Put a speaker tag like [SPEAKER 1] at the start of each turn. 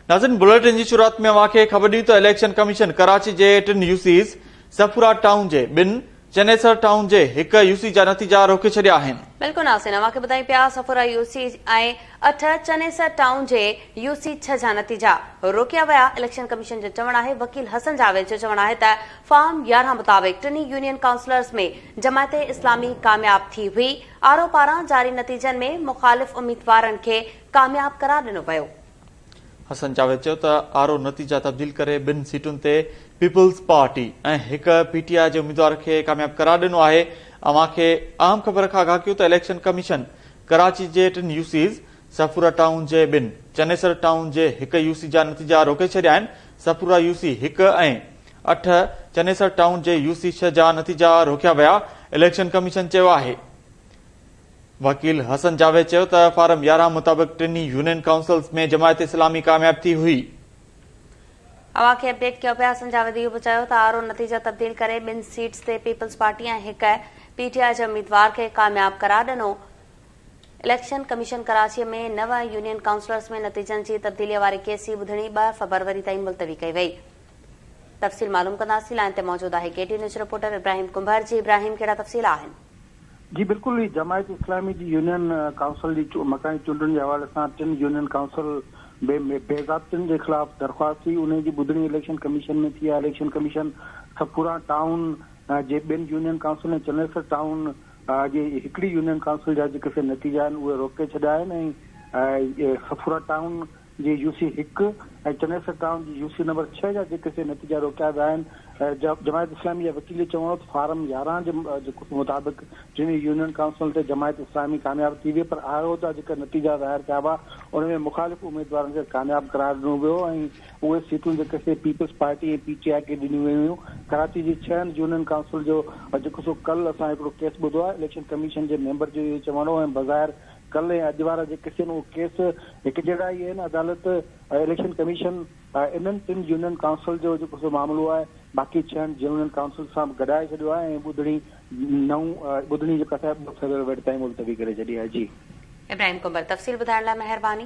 [SPEAKER 1] ناظرين بليٽن جي شروعات ۾ اوهان کي خبر ڏيون ته اليڪشن ڪميشن ڪراچي جي ٽن يوسيز صفورا ٽائون جي ٻن، چنيسر ٽائون جي هڪ يوسي جا نتيجا روڪي ڇڏيا آهن.
[SPEAKER 2] بلڪل ناظرين اوهان کي ٻڌايون پيا صفورا يوسي ۽ اٺ چنيسر ٽائون جي يوسي ڇهه جا نتيجا روڪيا ويا. اليڪشن ڪميشن جو چوڻ آهي وڪيل حسن جاويد جو چوڻ آهي ته فارم 11 مطابق ٽنهي يونين ڪائونسلرز ۾ جماعت اسلامي ڪامياب ٿي هئي. آر او پاران جاري نتيجن ۾ مخالف اميدوارن کي ڪامياب قرار ڏنو ويو.
[SPEAKER 1] حسن جاويد چيو ته آر او نتيجا تبديل ڪري ٻن سيٽن تي پيپلز پارٽي ۽ هڪ پي ٽي آء جي اميدوار کي ڪامياب قرار ڏنو آهي. اوهان کي اهم خبر کان آگاهه ڪيون ته اليڪشن ڪميشن ڪراچي جي ٽن يوسيز، صفورا ٽائون جي ٻن، چنيسر ٽائون جي هڪ يوسي جا نتيجا روڪي ڇڏيا آهن. صفورا يوسي هڪ ۽ اٺ، چنيسر ٽائون جي يوسي ڇهه جا نتيجا روڪيا ويا، اليڪشن ڪميشن چيو آهي. وڪيل حسن جاويد چيو ته فارم 11 مطابق ٽنهي يونين ڪائونسلز ۾ جماعت اسلامي ڪامياب ٿي هئي.
[SPEAKER 2] اوهان کي اپڊيٽ ڪيو پيا. حسن جاويد اهو به چيو ته آر او نتيجا تبديل ڪري ٻن سيٽس تي پيپلز پارٽي ۽ هڪ پي ٽي آء جي اميدوار کي ڪامياب قرار ڏنو. اليڪشن ڪميشن ڪراچي ۾ نو يونين ڪائونسلرز ۾ نتيجن جي تبديلي واري ڪيس جي ٻڌڻي 2 فبروري تائين ملتوي ڪئي وئي. تفصيل معلوم ڪنداسين لائين تي موجود آهي K T news reporter Ibrahim Kumbhar جي ابراهيم ڪهڙا تفصيل آهن.
[SPEAKER 3] جي بلڪل هي جماعت اسلامي جي يونين ڪائونسل جي مڪاني چونڊن جي حوالي سان ٽن يونين ڪائونسل بي ضابطين جي خلاف درخواست هئي انهي جي ٻڌڻي اليڪشن ڪميشن ۾ ٿي آهي اليڪشن ڪميشن صفوران ٽائون جي ٻن يونين ڪائونسل ۽ چنيسر ٽائون جي هڪڙي يونين ڪائونسل جا جيڪي سي نتيجا آهن اهي روڪي ڇڏيا آهن ۽ صفورا ٽائون جي يو سي هڪ ۽ چنيسر ٽائون جي يو سي نمبر ڇهه جا جيڪي سي نتيجا روڪيا ويا آهن. جماعت اسلامي جا وڪيل جو چوڻ هو ته فارم 11 جي مطابق ٽنهي يونين ڪائونسلن تي جماعت اسلامي ڪامياب ٿي وئي پر آر او جا جيڪا نتيجا ظاهر ٿيا هئا ان ۾ مخالف اميدوارن کي ڪامياب قرار ڏنو ويو ۽ اهي سيٽون جيڪي سي پيپلز پارٽي ۽ پي ٽي آء کي ڏنيون ويون هيون. ڪراچي جي ڇهن يونين ڪائونسل جو جيڪو سو ڪل اسان هڪڙو ڪيس ٻڌو آهي. اليڪشن ڪميشن جي ميمبر جو اهو چوڻ هو ۽ بظاهر ڪل ۽ اڄ وارا جيڪي سي آهن اهي ڪيس هڪجهڙا ئي آهن. عدالت اليڪشن ڪميشن انهن ٽن يونين ڪائونسل جو جيڪو سو معاملو آهي باقي ڇهن يونين ڪائونسل سان به گڏائي ڇڏيو آهي ۽ ٻڌڻي نئون ٻڌڻي جيڪا سا 2 فيبروري تائين ملتوي ڪري ڇڏي آهي. جي.
[SPEAKER 2] ابراهيم ڪنڀر تفصيل ٻڌائڻ لاء مهرباني.